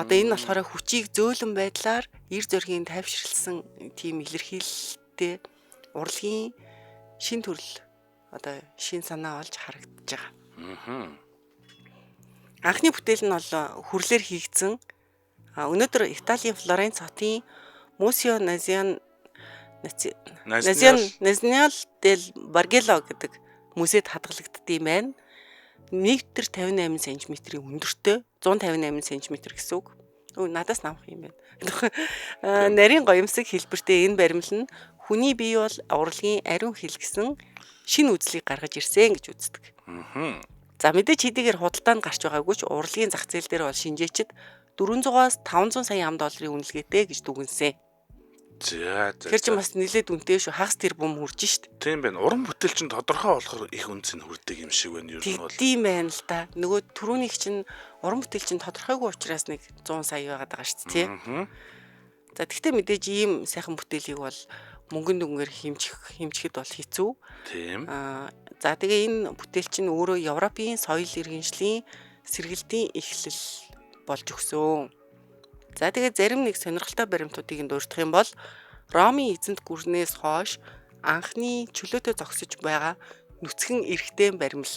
Одоо энэ болохоор хүчийг зөөлөн байдлаар эр зөргийн тайвширлсан тийм илэрхийлэлтэй урлагийн шин төрөл одоо шин санаа олж харагдаж байгаа. Анхны бүтээл нь бол хүрлээр хийгдсэн. Өнөөдөр Италийн Флоренц хотын Мусио Назионал дел Баргело гэдэг музейд хадгалагддаг юм байна. 1 58 см-ийн өндөртэй 158 см гэсэн үг. Надаас намх юм байна. Нарийн гоёмсог хэлбэртэй энэ баримл нь хүний бие бол урлагийн ариун хил гэсэн шинэ үзлийг гаргаж ирсэн гэж үздэг. За мэдээж хэдийгээр худалдаанд гарч байгаагүй ч урлагийн зах зээл дээр бол шинжээчд 400-аас 500 сая ам долларын үнэлгээтэй гэж дүгнсэн. За за. Тэр чинь бас нилээд үнэтэй шүү. Хагас тэр бум хүрж шít. Тийм байна. Уран бүтээл чинь тодорхой болохоор их үнц нь хүрдэг юм шиг байна. Ер нь бол. Тийм байна л да. Нөгөө түрүүнийх чинь уран бүтээл чинь тодорхойгүй учраас нэг 100 сая байгаад байгаа шүү дээ, тий. За тэгтээ мэдээж ийм сайхан бүтээлийг бол мөнгөн дүнгээр хэмжихэд бол хэцүү. Тийм. За тэгээ энэ бүтээл чинь өөрөө Европын соёл иргэншлийн сэргэлтийн эхлэл болж өгсөн. За тэгээ зарим нэг сонирхолтой баримтуудыг нь дурдах юм бол Ромын эзэнт гүрнээс хойш анхны чөлөөтэй зогсож байгаа нүцгэн эрэгтэй баримл.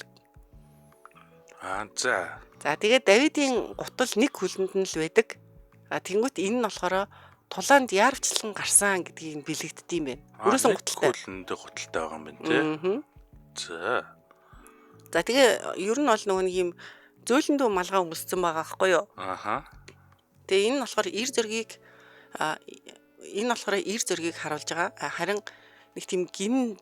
Аа за. За тэгээ Давидын гутал нэг хөлөнд нь л байдаг. А тэнгуут энэ нь болохоор тулаанд яарвчлан гарсан гэдгийг нь бэлэгддэг юм байна. Өрөөсөн гуталтай. Хөлөндөө гуталтай байгаа юм байна тий. За. За тэгээ ер нь бол нөгөө нэг юм зөөлөндөө малгай өмссөн байгаа байхгүй юу? Аха. Тэгээ энэ нь болохоор эр зөргийг энэ болохоор эр зөргийг харуулж байгаа. Харин нэг тийм гин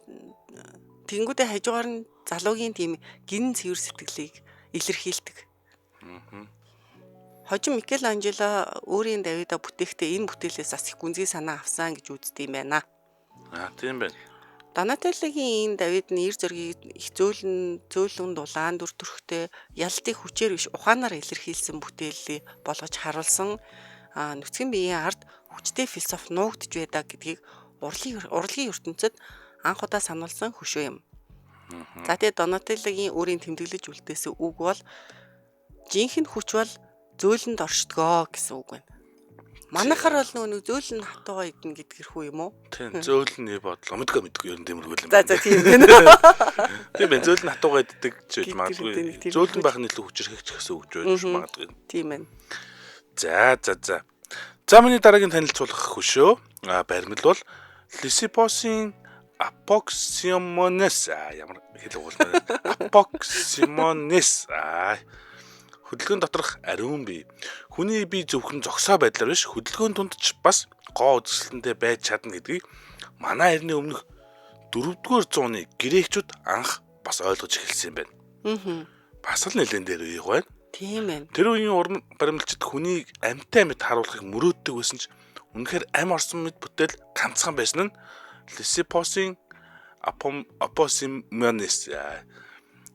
тэнгүүдээ хажуугаар нь залуугийн тийм гин цэвэр сэтгэлийг илэрхийлдэг. Хожим Микеланджело өөрийн Давида бүтээхдээ энэ бүтээлээс бас их гүнзгий санаа авсан гэж үздэг юм байна. Аа тийм байна. Донателлогийн энэ Давид нь эр зөргийг их зөөлөн дулаан дүр төрхтэй ялалтыг хүчээр биш ухаанаар илэрхийлсэн бүтээлийг болгож харуулсан. Нүцгэн биеийн ард хүчтэй философи нуугдж байдаг гэдгийг урлагийн ертөнцид анх удаа сануулсан хөшөө юм. За тэгээ Донателлогийн өөрийн тэмдэглэж үлдээсэн үг бол жинхэнэ хүч бол зөөлөнд оршдгоо гэсэн үг байна. Манайхаар бол нөгөө нэг зөөлөн хатуугаа идэнэ гэдгэрхүү юм уу? Тийм, зөөлөн бодлоо. Мэдгүй ер нь тиймэрхүү юм. За тийм байна. Тийм байна. Зөөлөн хатуугаа иддэг ч гэж магадгүй. Зөөлөн байх нь илүү хүчирхэгч гэсэн үг байж магадгүй. Тийм байна. За. За миний дараагийн танилцуулах хөшөө баримл бол Лисипосын Апоксимонес. Ямар хэл угуулмаар. Апоксимонес. Хөдөлгөөн доторх ариун бие. Хүний бие зөвхөн зогсоо байдлаар биш, хөдөлгөөн дунд ч бас гоо үзэсгэлэнтэй байж чадна гэдгийг манай эртний өмнөх 4-р зууны грекчүүд анх бас ойлгож эхэлсэн юм байна. Бас л нэлээд дээр үеиг байна. Тийм ээ. Тэр үеийн уран баримлчид хүнийг амьтай мэт харуулахыг мөрөөддөг байсан ч үнэхээр ам орсон мэт бүтээл ганцхан байсан нь Лисипосын Апосимонес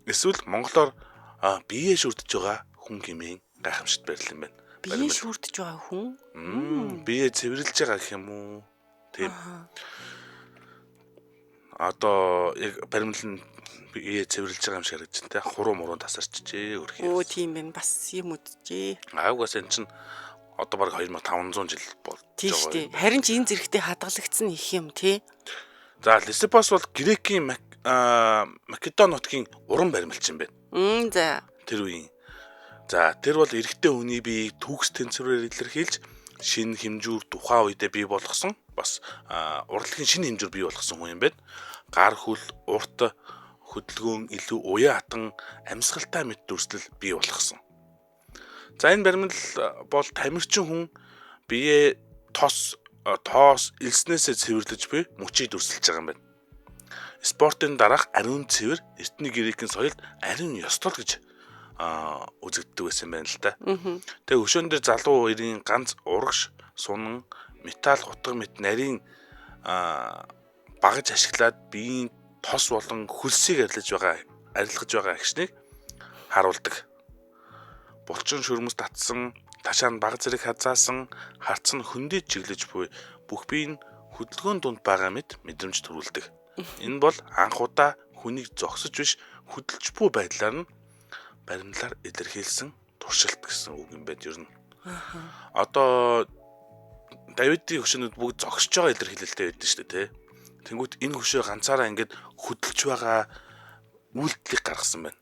эсвэл монголоор бие шүрдэж байгаа хүн хэмээн гайхамшигт барил юм байна. Бие шүрдэж байгаа хүн? Бие цэвэрлж байгаа гэх юм уу? Тийм. Одоо яг баримлал нь бие цэвэрлж байгаа юм шиг харагдаж байна те. Хуруу муруу тасарчжээ өрхөө. Өө тийм байна. Бас юм үджээ. Аагаас эн чинь одоо бараг 2500 жил болж байгаа. Тийм шүү дээ. Харин ч энэ зэрэгтэй хадгалагдсан их юм тий. За Лисипос бол грекийн Македон нутгийн уран баримлч юм байна. За. Тэр үеийн. За тэр бол эрэгтэй хүний биеийг төгс тэнцвэрээр илэрхийлж шинэ хэмжүүр тухайн үедээ бий болгосон бас урлагийн шинэ хэмжүүр бий болгосон хүн юм байна. Гар хөл, урт хөдөлгөөн илүү уян хатан амьсгалтай мэт дүрслэл бий болгосон. За энэ баримл бол тамирчин хүн биеэ тоос элснээсээ цэвэрлэж буй мөчийг дүрсэлж байгаа юм байна. Спортын дараах ариун цэвэр эртний грекийн соёлд ариун ёслол гэж үзэгддэг байсан байна л да. Тэгээ өшөөн дээр залуу үеийн ганц урагш, сунан, металл, хутга мэт нарийн багаж ашиглаад биеийн тос болон хөлсийг арилгаж байгаа агшныг харуулдаг. Булчин шөрмөс татсан, ташаа нь баг зэрэг хазаасан, харц нь хөндий чиглэж буй бүх бие нь хөдөлгөөн дунд байгаа мэт мэдрэмж төрүүлдэг. Энэ бол анх удаа хүнийг зогсож биш хөдөлж буй байдлаар нь баримлаар илэрхийлсэн туршилт гэсэн үг юм байна ер нь. Одоо Давидын хөшөөнүүд бүгд зогсож байгаа илэрхийлэлтэй байдаг шүү дээ, тэ. Тэнгүүт энэ хөшөө ганцаараа ингээд хөдөлж байгаа үйлдэлийг гаргасан байна.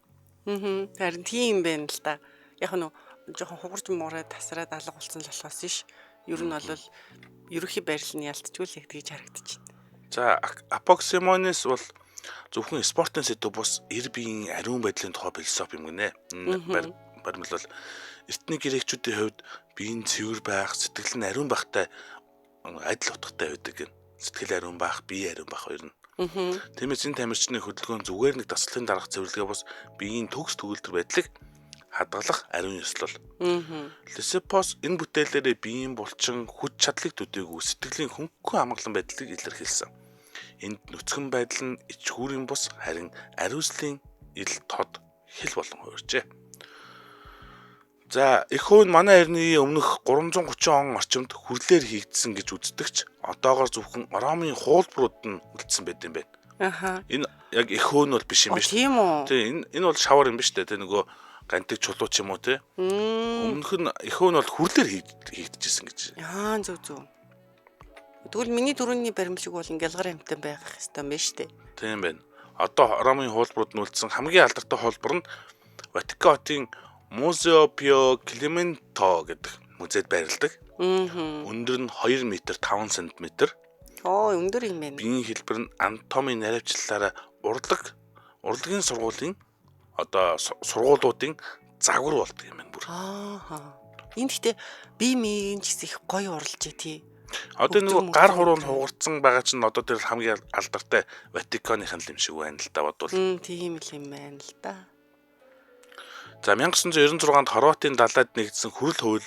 Харин тийм байна л да. Яг нь жоохон хугарч муурай тасраад алга болсон л болохоос ш. Ер нь бол ерөнхий байрлал нь ялтчгүй л яг тэгж харагдчихэв. За Апоксимонес бол зөвхөн спортын сэдв бус эр биеийн ариун байдлын тухай философи юм гинэ. Баримл бол эртний грекчүүдийн хувьд биеийн цэвэр байх, сэтгэл нь ариун байхтай адил утгатай байдаг гин. Сэтгэл ариун байх, бие ариун байх хоёр нь. Тиймээс энэ тамирчны хөдөлгөөн зүгээр нэг дасгалын дараах цэвэрлэгээ бус биеийн төгс төгөлдөр байдлыг хадгалах ариун ёслол. Лисипос энэ бүтээлээрээ биеийн булчин хүч чадлыг төдийгүй сэтгэлийн хөнгөн амгалан байдлыг илэрхийлсэн. Энд нүцгэн байдал нь ич хүүрийн бус харин ариуслийн ил тод хэл болон хуурчээ. За их хүү нь манай эртний өмнөх 330 он орчимд хүрлээр хийгдсэн гэж үздэгч одоогоор зөвхөн Ромын хуулбарууд нь үлдсэн байт юм байна. Аха. Энэ яг их хөө нь бол биш юм биш. Тийм үү? Тий, энэ бол шавар юм биш үү? Тэ нөгөө гантик чулуу ч юм уу тий. Өмнөх нь их хөө нь бол хүрлээр хийгдчихсэн гэж. Аа зөв зөв. Тэгвэл миний түрүүний баримлаг бол ингээл гар амтан байх хэвээр юм байна шүү дээ. Тийм байна. Одоо Ромын хуулбарууд нь үлдсэн хамгийн алдартай хуулбар нь Ватикан хотын Музео Пио Клементо гэдэг музейд байрладаг. Өндөр нь 2 м 5 см. Оо, өндөр юм байна. Биеийн хэлбэр нь анатомийн наривчлалаараа урлагийн сургуулийн одоо сургуулиудын загвар болдог юм байна бүр. Аа. Энэ гэхдээ бие мийн ч гэсэн их гоё уралжээ тий. Одоо нөгөө гар хуруу нь хугарцсан байгаа чинь одоо тэр хамгийн алдартай Ватиканых нь юм шиг байна л да бодвол. Тийм л юм байна л да. За 1996 онд Хорватын далайд нэгдсэн хүрэл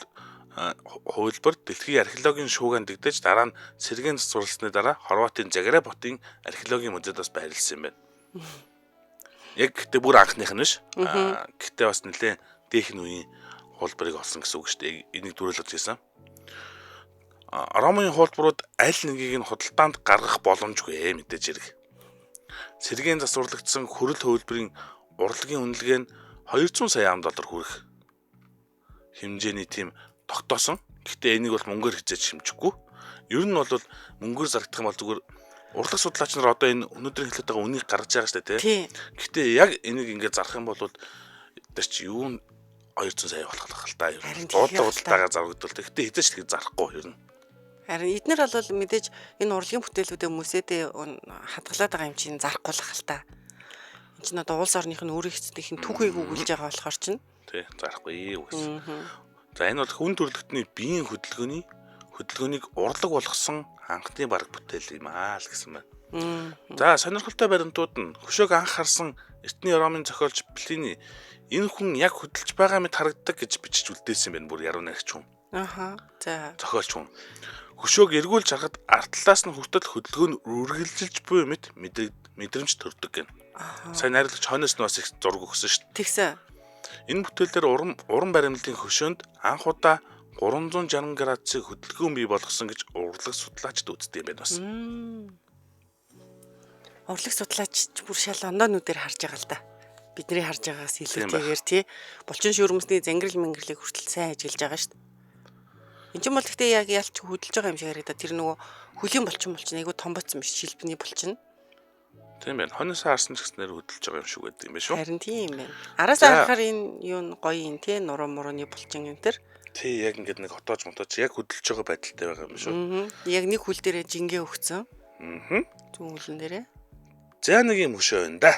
хувилбар дэлхийн археологийн шуугиан дэгдэж дараа нь сэргээн засварласны дараа Хорватын Загреб хотын археологийн музейд бас байрлсан юм байна. Яг гэхдээ бүр анхных нь биш. Гэхдээ бас нэлээд дээхэн үеийн хуулбарыг олсон гэсэн үг шүү дээ. Энийг дүрэлгэж хийсэн. Ромын хуулбарууд аль нэгийг нь худалдаанд гаргах боломжгүй мэдээж хэрэг. Сэргээн засварлагдсан хүрэл хувилбарын урлагийн үнэлгээ нь 200 сая ам доллар хүрэх хэмжээний тийм тогтоосон. Гэхдээ энийг бол мөнгөөр хизээж хэмжихгүй. Ер нь бол мөнгөөр зарагдах юм бол зүгээр урлаг судлаач нар одоо энэ өнөөдрийн хэлээд байгаа үнийг гаргаж байгаа шүү дээ, тий. Гэхдээ яг энийг ингээд зарах юм бол тэр чи юу 200 сая болох л та. Дуудлага худалдаагаа зарагдвал. Гэхдээ хизээж тэг зарахгүй ер нь. Харин эднэр бол мэдээж энэ урлагийн бүтээлүүдээ мөсөдөө хадгалаад байгаа юм чинь зарахгүй л хал та. Энд чинь одоо улс орных нь өөрийн эцдийнх нь түүхийг өгүүлж байгаа болохоор чинь. Тий, зарахгүй үгс. За энэ бол хүн төрөлхтний биеийн хөдөлгөөнийг урлаг болгосон анхны бараг бүтээл юм аа л гэсэн байна. За сонирхолтой баримтууд нь хөшөөг анх харсан эртний Ромын зохиолч Плини энэ хүн яг хөдөлж байгаа мэт харагддаг гэж бичиж үлдээсэн юм байна. Бүр яруу найрагч хүн. Аха. За. Зохиолч хүн. Хөшөөг эргүүлж харахад ард талаас нь хүртэл хөдөлгөөн нь үргэлжилж буй мэт мэдрэмж төрдөг гэнэ. Сайн найрлагч хойноос нь бас их зураг өгсөн шүү дээ. Тэгсэн. Энэ бүтээлээр уран баримлалын хөшөөнд анх удаа 360 градусын хөдөлгөөн бий болгосон гэж урлаг судлаачид үздэг юм байна бас. Урлаг судлаач бүр шал ондоо нүдээр харж байгаа л да. Бидний харж байгаагаас илүүтэйгээр тий. Булчин шүрмсний зангирал мэнгэрлийг хүртэл сайн ажиглаж байгаа шүү дээ. Энд чинь бол гэхдээ яг ялч хөдөлж байгаа юм шиг харагдаа. Тэр нөгөө хөлийн булчин айгүй том боцсон биш шилбэний булчин. Тийм байна. Хойноос харсан ч гэснээр хөдөлж байгаа юм шиг байдаг юм байна шүү. Харин тийм байна. Араасаа харахаар энэ юу н гоё юм тий нуруу мурууны булчин энэ төр. Тий яг ингээд нэг хотоож мотоож яг хөдөлж байгаа байдалтай байгаа юм шүү. Яг нэг хүл дээрээ жингээ өгцөн. Зүүн хүлэн дээрээ. За нэг юм хөшөө байна да.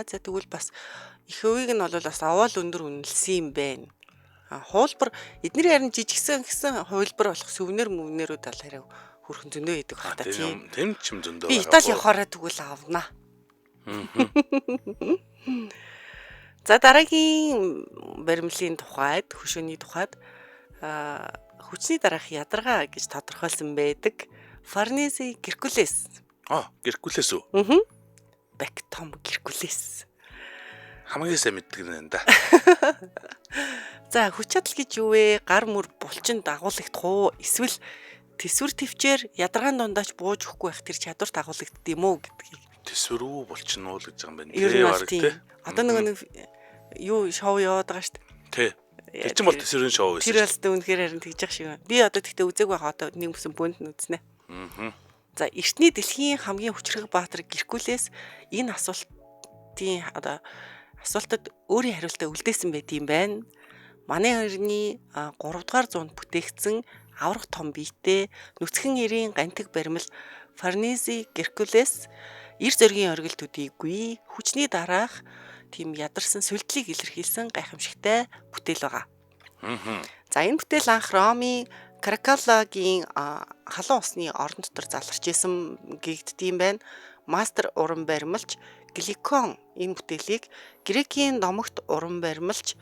За тэгвэл бас их өвийг нь бол бас овоол өндөр үнэлсэн юм байна. Хуулбар эдний харин жижигсэн гэсэн хувилбар болох сүвнэр мөвнөрүүд бол харин хөрхөн зөндөө идэг байх та тийм. Тийм ч юм зөндөө. Би Итали явахаараа тэгвэл авнаа. За дараагийн баримлын тухайд, хөшөөний тухайд хүчний дараах ядаргаа гэж тодорхойлсон байдаг. Фарнези Геркулес. Геркулес үү? Бак том Геркулес. Хамгийн сайн мэддэг нь энэ да. За хүч чадал гэж юу вэ? Гар мөр булчин дагуулагдах уу? Эсвэл төсвөр төвчээр ядаргаан дундаач бууж өгөхгүй байх тэр чадварт агуулгадд юм уу гэдгийг. Төсвөр үү булчин уу л гэж байгаа юм байна. Ер нь бол тийм. Одоо нөгөө нэг юу шоу яваад байгаа шүү дээ. Тий. Тэр чинь бол төсвөрийн шоу байсан. Тэр бол үнэхээр харин тэгж яах шиг байна. Би одоо тэгтээ үзег байгаа одоо нэг бүсэн бүнд нь үзнэ. За эртний дэлхийн хамгийн хүчрэх баатар Геркулес энэ асуултын одоо асуултад өөрийн хариултаа үлдээсэн байт юм байна. Манай эртний 3 дугаар зуунд бүтээгдсэн аврах том биетэй нүцгэн эрийн гантик баримл Фарнези Геркулес эр зоригийн оргил төдийгүй хүчний дараах тийм ядарсан сүлдлийг илэрхийлсэн гайхамшигтай бүтээл байгаа. За энэ бүтээл анх Ромын Каракаллагийн халуун усны орон дотор заларч исэн гэгддэм байна. Мастер уран баримлч Гликон энэ бүтээлийг Грекийн домогт уран баримлч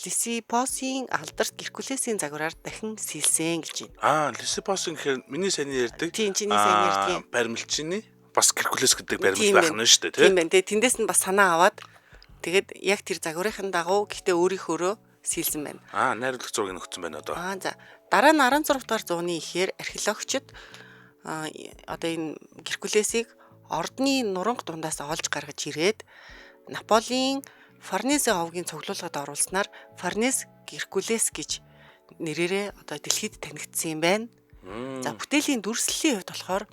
Лисипосын алдарт Геркулесийн загвараар дахин сэлсэн гэж байна. Лисипосын гэхээр миний сайн ярьдаг. Тийм, чиний сайн ярьдаг. Баримлчны бас Геркулес гэдэг баримлч байх нь шүү дээ, тийм байна. Тэгээ тэндээс нь бас санаа аваад тэгээд яг тэр загварын дагуу гэхдээ өөрийнхөөрөө сэлсэн байна. Найруулах зургийг өгсөн байна одоо. За. Дараа нь 16 дугаар зууны ихээр археологчид одоо энэ Геркулесийг ордны нуранга дундаас олж гаргаж ирээд Наполийн Фарнезе овгийн цуглуулгад оруулснаар Фарнес Геркулес гэж нэрээрээ одоо дэлхийд танигдсан юм байна. За, бүтээлийн дүрслэлийн хувьд болохоор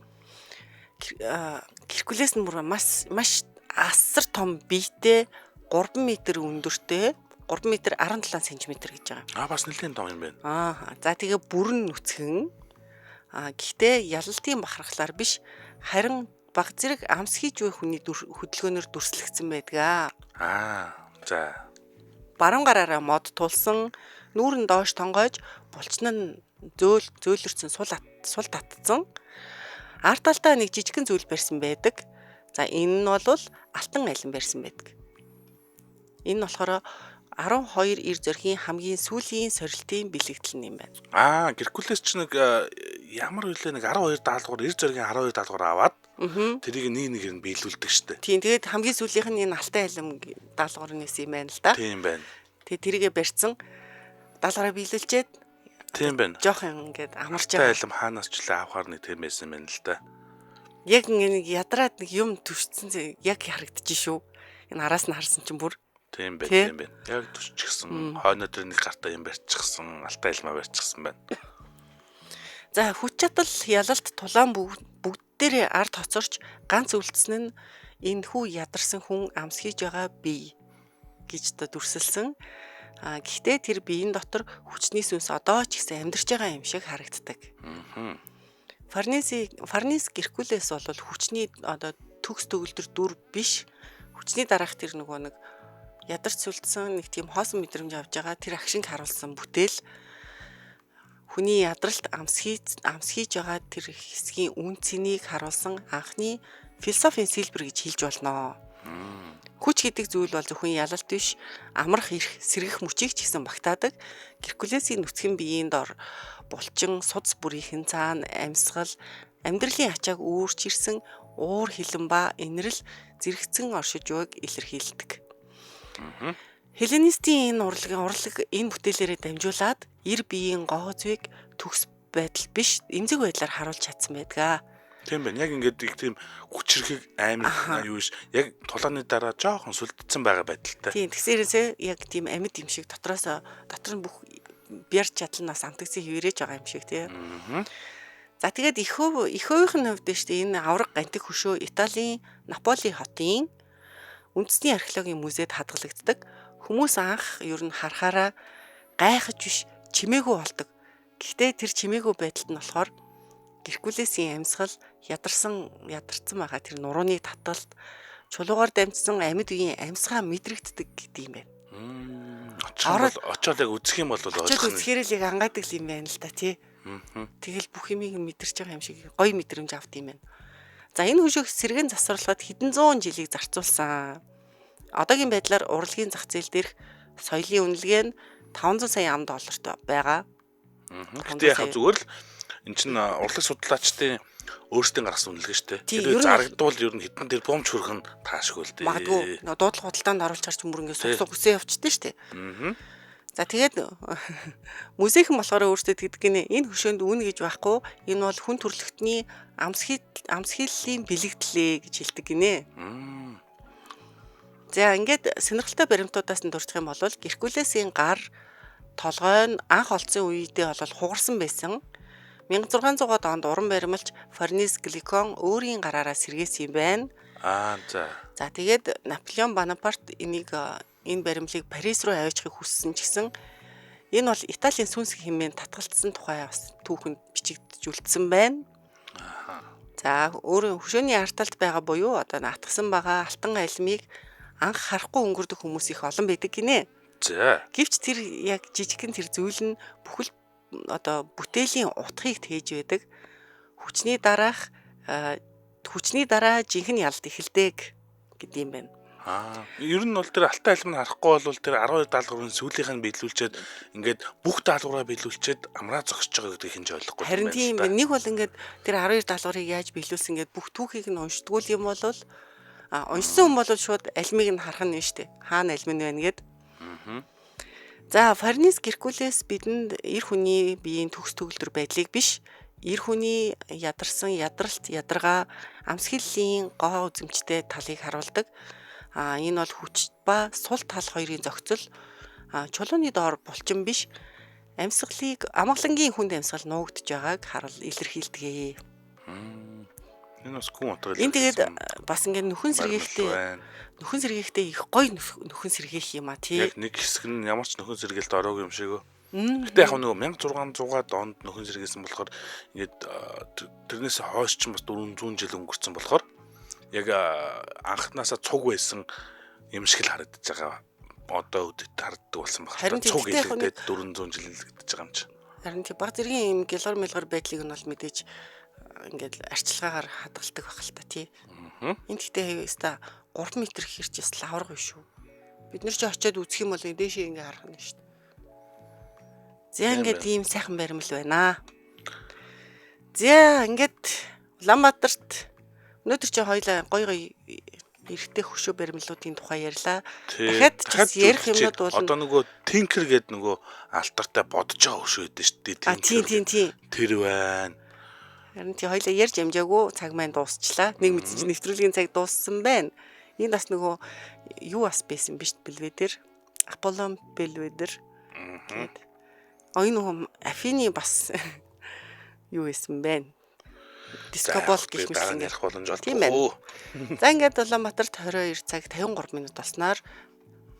Геркулес нь бүр маш маш асар том биетэй, 3 м өндөртэй, 3 м 17 см гэж байгаа. Бас нэлээд том юм байна. За, тэгээ бүрэн нүцгэн. Гэхдээ ялалтын бахархлаар биш, харин баг зэрэг амс хийж буй хүний хөдөлгөөнөөр дүрслэгдсэн байдаг. За. Баруун гараараа мод тулсан, нүүр нь доош тонгойж, булчин нь зөөлөрцөн сул татцсан. Ард талдаа нэг жижигхэн зүйл барьсан байдаг. За, энэ нь бол алтан алим барьсан байдаг. Энэ нь болохоор 12 эр зөрхийн хамгийн сүүлийн сорилтын бэлэгдэл юм байна. Геркулес ч нэг ямар үлээ нэг 12 даалгавар, эр зөргийн 12 даалгавар аваад тэрийг нэг нэгээр нь биелүүлдэг штэ. Тийм, тэгээд хамгийн сүүлийнх нь энэ алтан алим даалгавар нэс юм байна л да. Тийм байна. Тэгээд тэрийгэ барьсан даалгавраа биелүүлчихэд тийм байна. Жохон ингээд амарч байгаа. Алтан алим хаанаас ч лээ авахар нэг тийм байсан юм байна л да. Яг нэг ядраад нэг юм түшсэн яг харагдчих шүү. Энэ араас нь харсан чинь бүр тийм байна, тийм байна. Яг түшчихсэн. Хойно дээр нэг гартаа юм барьчихсан, алтан алимаа барьчихсан байна. За, хүч чадал, ялалт, тулаан бүгдээрээ ард хоцорч ганц үлдсэн нь энэ хүү ядарсан хүн амс хийж байгаа бие гэж одоо дүрсэлсэн. Гэхдээ тэр биеийн дотор хүчний сүнс одоо ч гэсэн амьдарч байгаа юм шиг харагддаг. Фарнис Геркулес бол хүчний одоо төгс төгөлдөр дүр биш. Хүчний дараах тэр нөгөө нэг ядарч сүлдсэн нэг тийм хоосон мэдрэмж авж байгаа тэр агшинг харуулсан бүтээл хүний ядралт амс хийж байгаа тэр хэсгийн үн цэнийг харуулсан анхны философийн сэлбэр гэж хэлж болно. Хүч гэдэг зүйл бол зөвхөн ялалт биш, амрах эрх, сэргэх мөчийг ч гэсэн багтаадаг. Геркулесийн нүцгэн биеийн дор булчин, судас бүрийнхэн цаана амьсгал, амьдралын ачааг үүрч ирсэн уур хилэн ба инэрл зэрэгцэн оршиж буйг илэрхийлдэг. Хелленистийн энэ урлаг энэ бүтээлээрээ дамжуулаад эр биеийн гоо зүйг төгс байдал биш, эмзэг байдлаар харуулж чадсан байдаг. Тийм байна. Яг ингээд их тийм хүчрхэг амар юу биш. Яг тулааны дараа жоохон сүлдсэн байгаа байдалтай. Тийм, тэгсээрээсээ яг тийм амьд юм шиг дотроос дотор нь бүх бяр чадал нь бас амтгцын хэврээж байгаа юм шиг тий. За, тэгээд их хувийн хувьд шүү дээ энэ авраг гантик хөшөө Италийн Наполи хотын үндэсний археологийн музейд хадгалагддаг. Хүмүүс анх ер нь харахаараа гайхаж биш, чимээгүй болдог. Гэхдээ тэр чимээгүй байдалд нь болохоор Геркулесийн амьсгал, ядарсан ядарсан байгаа тэр нурууны таталт, чулуугаар дамжсан амьд үеийн амьсгаа мэдрэгддэг гэдэг юм байна. Очоод яг үзэх юм бол ойлгох. Очоод үзэхээр л яг ангаадаг юм байна л да тий. Тэгэл бүх юмыг мэдэрч байгаа юм шиг гоё мэдрэмж авд юм байна. За, энэ хөшөөх сэргэн засварлахад хэдэн зуун жилийг зарцуулсан. Одоогийн байдлаар урлагийн зах зээл дээрх соёлын үнэлгээ нь 500 сая ам долларт байгаа. Гэтэ яг зүгээр л эн чинь урлаг судлаачдын өөрсдийн гаргасан үнэлгээ шүү дээ. Тэр зарагдвал ер нь хэдэн тэрбумч хүрэх нь таашгүй л дээ. Магадгүй дуудлага худалдаанд оруулж харч мөр ингээд суг суг үсээ явчихдээ шүү дээ. За, тэгээд музейхэн болохоор өөрсдөө тэгдэг гинэ. Энэ хөшөөнд үн гэж байхгүй. Энэ бол хүн төрөлхтний амсхийллийн бэлэгдлээ гэж хэлдэг гинэ. За, ингээд сонирхолтой баримтуудаас нь дурдах юм бол Геркулесийн гар толгой нь анх олдсон үедээ бол хугарсан байсан. 1600 онд уран баримлч Фарнис Гликон өөрийн гараараа сэргээсэн юм байна. За. За, тэгээд Наполеон Бонапарт энийг энэ баримлыг Парис руу аваачихыг хүссэн ч гэсэн энэ бол Италийн сүнс хэмээн татгалцсан тухай бас түүхэнд бичигдэж үлдсэн байна. За, өөр хөшөөний ард талд байгаа буюу одоо атгсан байгаа алтан алимыг анх харахгүй өнгөрдөг хүмүүс их олон байдаг гинэ. За. Гэвч тэр яг жижигхэн тэр зүйл нь бүхэл одоо бүтээлийн утгыг тээж байдаг. Хүчний дараах хүчний дараа жинхэнэ ялалт эхэлдэг. гэдэг юм байна. Ер нь бол тэр алтай алим нь харахгүй бол тэр 12 даалгаврын сүүлийнх нь биелүүлчихэд ингээд бүх даалгавраа биелүүлчихэд амраа зогсож байгаа гэдгийг хинж ойлгохгүй. Харин тийм байна. Нэг бол ингээд тэр 12 даалгаврыг яаж биелүүлсэн ингээд бүх түүхийг нь уншдгүйл юм бол уншсан хүн бол шууд алимыг нь харах нь шүү дээ. Хаана алим нь байна гэд. За Фарнис Геркулес бидэнд эр хүний биеийн төгс төгөлдөр байдлыг биш, эр хүний ядарсан ядралт, ядаргаа, амсхилийн гоо үзэмжтэй талыг харуулдаг. Энэ бол хүч ба сул тал хоёрын зохицол. Чулууны доор булчин биш, амьсгалыг амгалангийн хүнд амьсгал нуугдж байгааг харуул илэрхийлдэг. Энэ бас гүн утгаар. Энэ тэгээд бас ингээд нөхөн сэргээхтэй их гоё нөхөн сэргээх юм а тий. Яг нэг хэсэг нь ямар ч нөхөн сэргээлд ороогүй юм шиг. Гэтэ яг нөгөө 1600-аад онд нөхөн сэргээсэн болохоор ингээд тэрнээс хойш ч бас 400 жил өнгөрцөн болохоор яг анхнаасаа цуг байсан юм шиг л харагдаж байгаа. Одоо үдэд харагддаг болсон баг. Цуг илэгдээд 400 жил илэгдэж байгаа юм чи. Харин тий баг зэргийн юм гялгар мэлгар байдлыг нь бол мэдээж ингээд арчилгаагаар хадгалдаг байх л та тий. Энэ гэхдээ өста 3 м хэрч бас лавраг биш үү. Бид нар чи очиод үзэх юм бол дээшээ ингээ харах нь шүү дээ. За ингээд ийм сайхан баримл байна. За ингээд Улаанбаатарт өнөөдөр чи хоёлаа гоё гоё эрэгтэй хөшөө баримлуудын тухай ярьлаа. Дахиад ч бас ярих юмнууд бол одоо нөгөө Тинкер гэдэг нөгөө алтартай бодож байгаа хөшөө гэдэг шүү дээ. Тийм тийм. Тэр байна. Харин тий хоёлаа ярьж амжаагүй цаг маань дуусчлаа. Нэг мэдсэн чинь нэвтрүүлгийн цаг дууссан байна. Энэ бас нөгөө юу бас байсан биш Белведер. Аполлон Белведер. Тэгээд энэ нөгөө Афины бас юу байсан бэ? Дискобол гэх мэт ингээд ярих боломж олдохгүй. За ингээд Улаанбаатарт 22 цаг 53 минут болсноор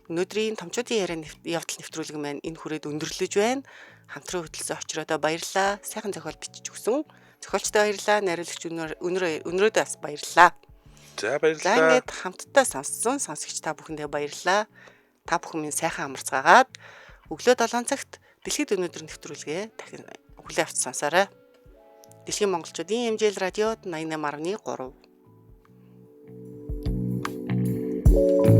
өнөөдрийн томчуудын яриа явдал нэвтрүүлэг маань энэ хүрээд өндөрлөж байна. Хамтран хөтөлсөн очроод баярлалаа. Сайхан зохиол бичиж өгсөн. Зохиолчтой баярлалаа. Найруулагч өнөрөөдөө бас баярлалаа. За баярлалаа. За ингээд хамтдаа сонссон сонсогч та бүхэндээ баярлалаа. Та бүхэн минь сайхан амарцгаагаад өглөө 7 цагт дэлхийд өнөөдөр нэвтрүүлгээ дахин хүлээн авч сонсоорой. Дэлхийн монголчуудын хэмжээл радиод 88.3.